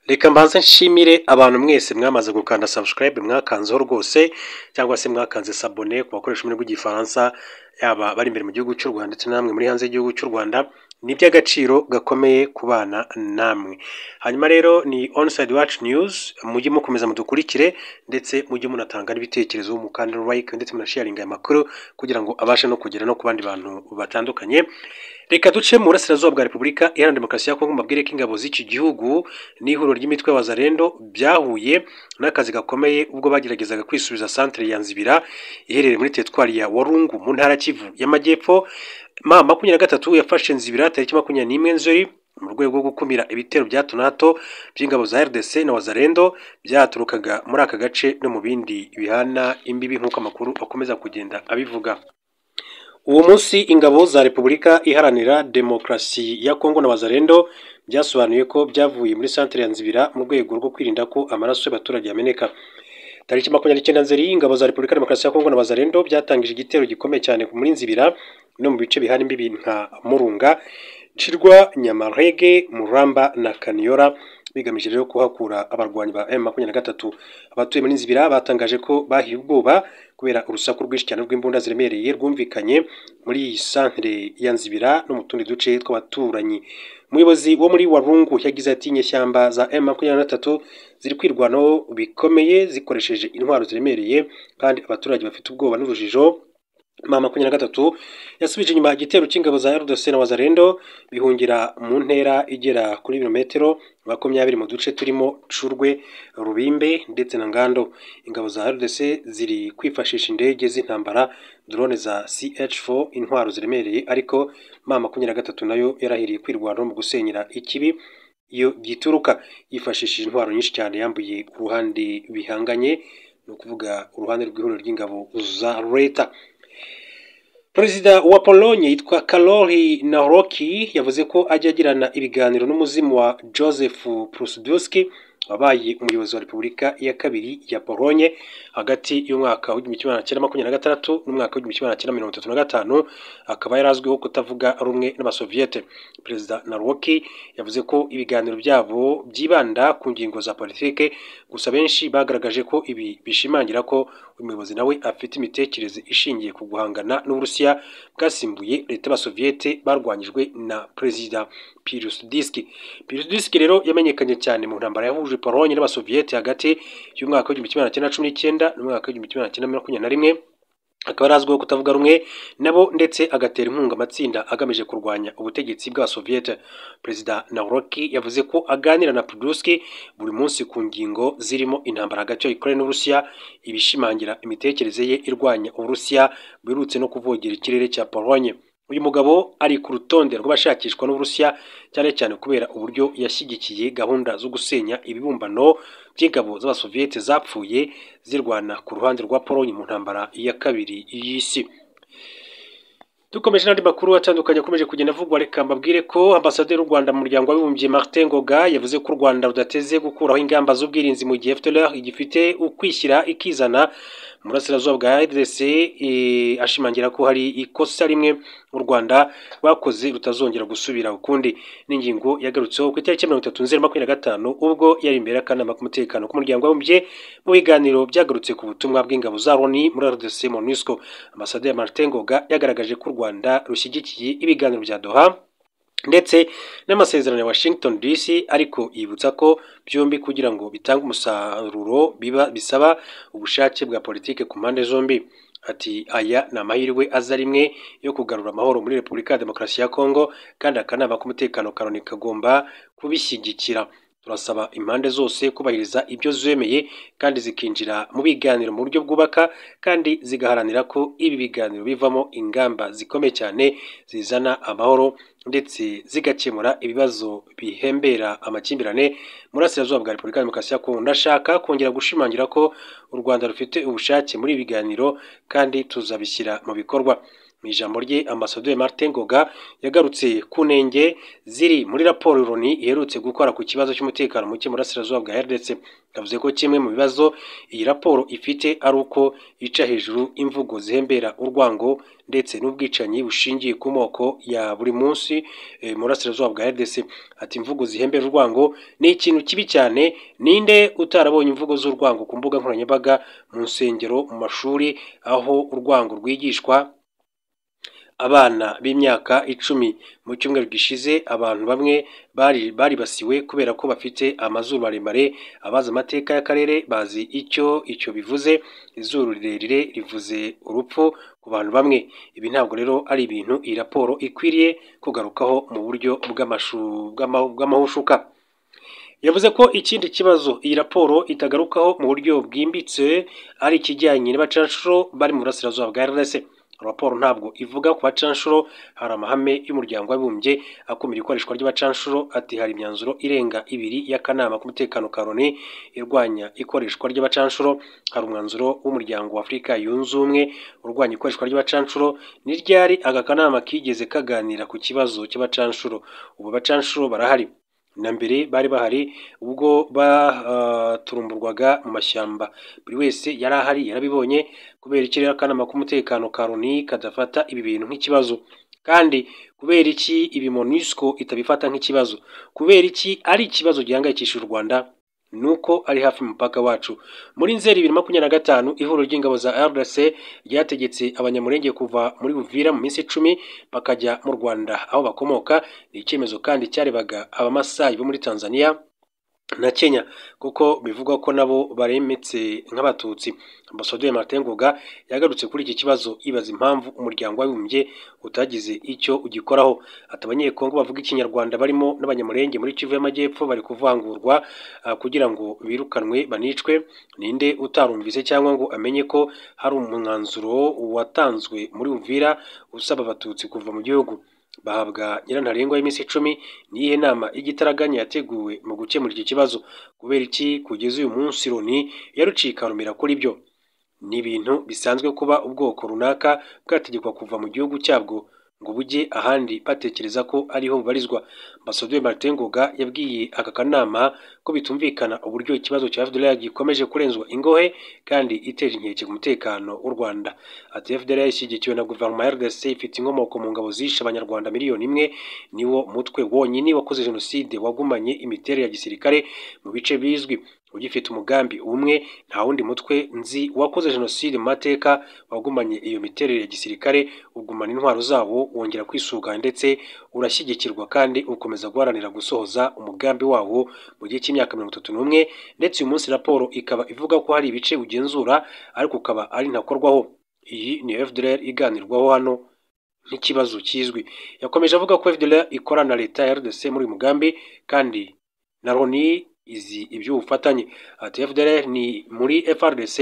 Reka mbanze nshimire abantu mwese mwamaze gukanda subscribe, mwakanzeho rwose, cyangwa se mwakanze s'abonner ku bakoresha ururimi rw'Igifaransa, yaba bari imbere mu gihugu cy'u Rwanda ndetse namwe muri hanze y'igihugu cy'u Rwanda. Ni iby'agaciro gakomeye kubana namwe. Hanyuma rero ni Onside Watch News, mujye mukomeza mudukurikire ndetse mujye munatanga n'ibitekerezo, mukanda like ndetse munasharinga aya makuru kugira ngo abashe no kugera no ku bandi bantu batandukanye. Reka duce mu burasirazuba bwa Repubulika Iharanira Demokarasi ya Kongo, mbabwire ko ingabo z'iki gihugu n'ihuriro ry'imitwe y'Abazalendo byahuye n'akazi gakomeye ubwo bageragezaga kwisubiza santere ya Nzibira iherereye muri teritwari ya Warungu mu ntara Kivu y'Amajyepfo. M23 yafashe Nzibira tariki 21 Nzeri mu rwego rwo gukumira ibitero bya hato na hato by'ingabo za RDC na Wazalendo byaturukaga muri aka gace no mu bindi bihana imbibi, nk'uko amakuru akomeza kugenda abivuga. Uwo munsi ingabo za Repubulika Iharanira Demokarasi ya Kongo na Wazalendo byasobanuye ko byavuye muri santere ya Nzibira mu rwego rwo kwirinda ko amaraso y'abaturage yameneka. Tariki 29 Nzeri, ingabo za Repubulika Demokarasi ya Kongo na Wazalendo byatangije igitero gikomeye cyane muri Nzibira no mu bice bihana imbibi nka Murunga, Cirwa, Nyamarege, Muramba na Kaniyora, bigamije rero kuhakura abarwanyi ba M23. Abatuye muri Nzibira batangaje ko bahiye ubwoba kubera urusaku rwinshi cyane rw'imbunda ziremereye rwumvikanye muri iyi santere ya Nzibira no mu tundi duce tw'abaturanyi. Umuyobozi wo muri Warungu yagize ati: "Inyeshyamba za M23 ziri kwirwanaho bikomeye zikoresheje intwaro ziremereye, kandi abaturage bafite ubwoba n'urujijo." M23 yasubije inyuma igitero cy'ingabo za RDC na Wazalendo, bihungira mu ntera igera kuri birometero 20 mu duce turimo Curwe, Rubimbe ndetse na Ngando. Ingabo za RDC ziri kwifashisha indege z'intambara, drone za CH4, intwaro ziremereye, ariko M23 nayo yarahiriye kwirwanaho mu gusenyera ikibi iyo gituruka, yifashishije intwaro nyinshi cyane yambuye uruhande bihanganye, ni ukuvuga uruhande rw'ihuriro ry'ingabo za leta. Perezida wa Pologne yitwa Karol Nawrocki yavuze ko ajya agirana ibiganiro n'umuzimu wa Joseph Piłsudski, wabaye umuyobozi wa Repubulika ya kabiri ya Pologne hagati y'umwaka w'1926 n'umwaka w'1935, akaba yarazwiho kutavuga rumwe n'Abasoviyete. Perezida Nawrocki yavuze ko ibiganiro byabo byibanda ku ngingo za politike, gusa benshi bagaragaje ko ibi bishimangira ko uyu muyobozi nawe afite imitekerereze ishingiye ku guhangana n'Uburusiya bwasimbuye leta y'Abasoviyete barwanyijwe na Perezida Piłsudski. Piłsudski rero yamenyekanye cyane mu ntambara yahuje Pologne n'Abasoviyete hagati y'umwaka w'1919 n'umwaka w'1921, akaba arazwiho kutavuga rumwe nabo ndetse agatera inkunga amatsinda agamije kurwanya ubutegetsi bw'Abasoviyete. Perezida Nawrocki yavuze ko aganira na Piłsudski buri munsi ku ngingo zirimo intambara hagati ya Ukraine n'Uburusiya, ibishimangira imitekerereze ye irwanya Uburusiya buherutse no kuvogera ikirere cya Pologne. Uyu mugabo ari ku rutonde rw'abashakishwa n'Uburusiya, cyane cyane kubera uburyo yashyigikiye gahunda zo gusenya ibibumbano by'ingabo z'Abasoviyete zapfuye zirwana ku ruhande rwa Pologne mu ntambara ya kabiri y'isi. Dukomeje n'andi makuru atandukanye akomeje kugenda avugwa, reka mbabwire ko ambasaderi w'u Rwanda mu muryango w'abibumbye Martin Ngoga yavuze ko u Rwanda rudateze gukuraho ingamba z'ubwirinzi mu gihe FDLR igifite ukwishyira ikizana mu burasirazuba bwa RDC, ashimangira ko hari ikosa rimwe u Rwanda rwakoze rutazongera gusubira ukundi. N'ingingo yagarutseho ku itariki 30 Nzeri 25 ubwo yari imbere y'akanama k'umutekano k'umuryango w'abibumbye mu biganiro byagarutse ku butumwa bw'ingabo za Loni muri RDC MONUSCO. Ambasaderi Martin Ngoga yagaragaje ko u Rwanda rushyigikiye ibiganiro bya Doha ndetse n'amasezerano ya Washington DC, ariko yibutsa ko byombi kugira ngo bitange umusaruro biba bisaba ubushake bwa politike ku mpande zombi. Ati: "Aya ni amahirwe aza rimwe yo kugarura amahoro muri Repubulika ya Demokarasi ya Kongo, kandi akanama k'umutekano ka Loni kagomba kubishyigikira. Turasaba impande zose kubahiriza ibyo zemeye kandi zikinjira mu biganiro mu buryo bwubaka, kandi zigaharanira ko ibi biganiro bivamo ingamba zikomeye cyane zizana amahoro ndetse zigakemura ibibazo bihembera amakimbirane mu burasirazuba bwa Repubulika ya Demokarasi ya Kongo. Ndashaka kongera gushimangira ko u Rwanda rufite ubushake muri ibi biganiro kandi tuzabishyira mu bikorwa." Mu ijambo rye, Ambasaderi Martin Ngoga yagarutse ku nenge ziri muri raporo Loni iherutse gukora ku kibazo cy'umutekano muke mu burasirazuba bwa RDC. Yavuze ko kimwe mu bibazo iyi raporo ifite ari uko ica hejuru imvugo zihembera urwango ndetse n'ubwicanyi bushingiye ku moko ya buri munsi mu burasirazuba bwa RDC. Ati imvugo zihembera urwango ni ikintu kibi cyane, ninde utarabonye imvugo z'urwango ku mbuga nkoranyambaga, mu nsengero, mu mashuri, aho urwango rwigishwa abana b'imyaka 10. Mu cyumweru gishize abantu bamwe baribasiwe kubera ko bafite amazuru maremare. Abazi amateka y'akarere bazi icyo icyo bivuze. Izuru rirerire rivuze urupfu ku bantu bamwe. Ibi ntabwo rero ari ibintu iyi raporo ikwiriye kugarukaho mu buryo bw'amahushuka. Yavuze ko ikindi kibazo iyi raporo itagarukaho mu buryo bwimbitse ari ikijyanye n'abacanshuro bari mu burasirazuba bwa RDC. Raporo ntabwo ivuga ku bacanshuro, hari amahame y'umuryango w'abibumbye akumira ikoreshwa ry'abacanshuro. Ati hari imyanzuro irenga 2 y'akanama k'umutekano ka Loni irwanya ikoreshwa ry'abacanshuro, hari umwanzuro w'umuryango wa Afurika yunze ubumwe urwanya ikoreshwa ry'abacanshuro. Ni ryari aka kanama kigeze kaganira ku kibazo cy'abacanshuro? Ubu abacanshuro barahari, na mbere bari bahari ubwo baturumburwaga mu mashyamba, buri wese yari ahari yarabibonye. Kubera iki rero akanama k'umutekano ka Loni kadafata ibi bintu nk'ikibazo? Kandi kubera iki ibi MONUSCO itabifata nk'ikibazo? Kubera iki ari ikibazo gihangayikishije u Rwanda? Nuko ari hafi mupaka wacu. Muri Nzeri 2025 ihuriro ry'ingabo za RDC ryategetse abanyamurenge kuva muri Uvira mu minsi 10 bakajya mu Rwanda aho bakomoka. Ni icyemezo kandi cyarebaga abamasayi bo muri Tanzania na Kenya, kuko bivugwa ko nabo baremetse nk'abatutsi. Ambasaderi Martin Ngoga yagarutse kuri iki kibazo yibaza impamvu umuryango w'abibumbye utagize icyo ugikoraho. Ati abanyekongo bavuga ikinyarwanda barimo n'abanyamurenge muri Kivu y'Amajyepfo bari kuvangurwa kugira ngo birukanwe banicwe. Ninde utarumvise cyangwa ngo amenye ko hari umwanzuro watanzwe muri Uvira usaba abatutsi kuva mu gihugu bahabwa nyirantarengwa y'iminsi 10? Ni iyihe nama y'igitaraganya yateguwe mu gukemura iki kibazo? Kubera iki kugeza uyu munsi Loni yarucikarumira kuri byo? Ni ibintu bisanzwe kuba ubwoko runaka bwategekwa kuva mu gihugu cyabwo ngo bujye ahandi batekereza ko ariho bubarizwa. Ambasaderi Martin Ngoga yabwiye aka kanama ko bitumvikana uburyo ikibazo cya FDLR gikomeje kurenzwa ingohe kandi iteje inkeke ku mutekano w'u Rwanda. Ati FDLR ishyigikiwe na guverinoma ya RDC, ifite inkomoko mu ngabo zishe abanyarwanda 1 miliyoni, niwo mutwe wonyine wakoze jenoside wagumanye imiterere ya gisirikare mu bice bizwi, ugifite umugambi umwe. Nta wundi mutwe nzi wakoze jenoside mu mateka wagumanye iyo miterere ya gisirikare, ugumana intwaro zawo, wongera kwisuganya ndetse urashyigikirwa kandi ukomeza guharanira gusohoza umugambi wawo mu gihe cy'imyaka 31. Ndetse uyu munsi raporo ikaba ivuga ko hari ibice ugenzura ariko ukaba ari ntakorwaho. Iyi ni FDLR iganirwaho hano nk'ikibazo kizwi. Yakomeje avuga ko FDLR ikorana na leta ya RDC muri uyu mugambi kandi na Loni izi iby'ubufatanye. Ati FDLR ni muri FARDC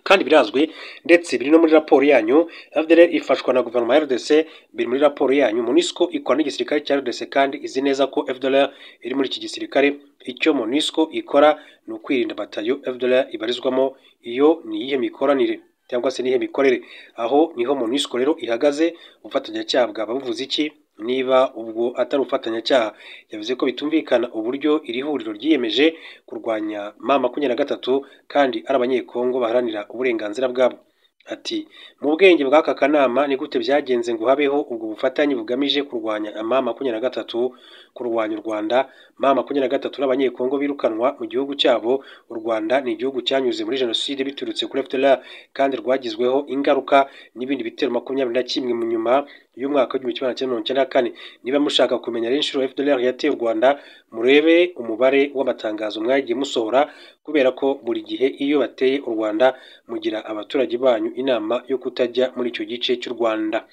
kandi birazwi ndetse biri no muri raporo yanyu. FDLR ifashwa na guverinoma ya RDC, biri muri raporo yanyu. MONUSCO ikora n'igisirikare cya RDC kandi izi neza ko FDLR iri muri iki gisirikare. Icyo MONUSCO ikora ni ukwirinda batayo FDLR ibarizwamo. Iyo ni iyihe mikoranire cyangwa se nihe mikorere? Aho niho MONUSCO rero ihagaze. Ubufatanyacyaha bwaba buvuze iki niba ubwo atari ubufatanyacyaha? Yavuze ko bitumvikana uburyo iri huriro ryiyemeje kurwanya M23 kandi ari abanyekongo baharanira uburenganzira bwabo. Ati mu bwenge bw'aka kanama ni gute byagenze ngo habeho ubwo bufatanye bugamije kurwanya M23, kurwanya u Rwanda? M23 n'abanyekongo birukanwa mu gihugu cyabo. U Rwanda ni igihugu cyanyuze muri jenoside biturutse kuri FDLR kandi rwagizweho ingaruka n'ibindi bitero 21 mu nyuma y'umwaka w'1994. Niba mushaka kumenya rero inshuro FDLR yateye u Rwanda, murebe umubare w'amatangazo mwagiye musohora, kubera ko buri gihe iyo bateye u Rwanda mugira abaturage banyu inama yo kutajya muri icyo gice cy'u Rwanda.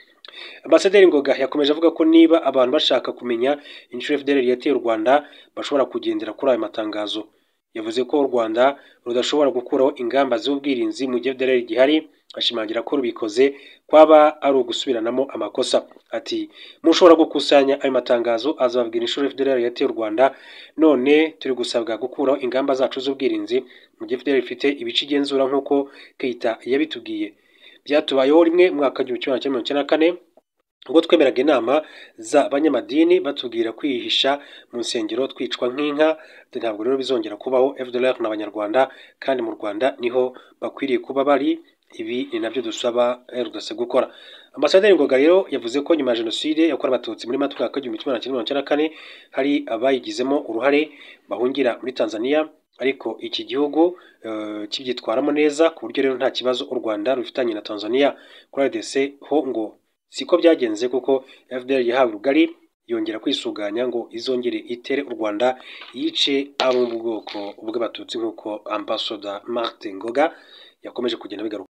Ambasaderi Ngoga yakomeje avuga ko niba abantu bashaka kumenya inshuro FDLR yateye u Rwanda bashobora kugendera kuri ayo matangazo. Yavuze ko u Rwanda rudashobora gukuraho ingamba z'ubwirinzi mu gihe FDLR gihari, ashimangira ko rubikoze kwaba ari ugusubiranamo amakosa. Ati mushobora gukusanya ayo matangazo azababwira inshuro FDLR yateye u Rwanda, none turi gusabwa gukuraho ingamba zacu z'ubwirinzi mu gihe FDLR ifite ibice igenzura nk'uko Keita yabitubwiye. Byatubayeho rimwe mu mwaka 1994 ubwo twemeraga inama z'abanyamadini batubwira kwihisha mu nsengero twicwa nk'inka. Ntabwo rero bizongera kubaho. FDLR n'Abanyarwanda kandi mu Rwanda niho bakwiriye kuba bari. Ibi ni nabyo dusaba RDC gukora. Ambasaderi Ngoga rero yavuze ko nyuma ya Jenoside yakorewe Abatutsi muri Mata umwaka 1994 hari abayigizemo uruhare bahungira muri Tanzania, ariko iki gihugu kibyitwaramo neza ku buryo rero nta kibazo u Rwanda rufitanye na Tanzania. Kuri RDC ho ngo siko byagenze, kuko FDLR yahawe rugari yongera kwisuganya ngo izongere itere u Rwanda yice abo mu bwoko bw'Abatutsi, nk'uko Ambassador Martin Ngoga yakomeje kugenda bigaruka.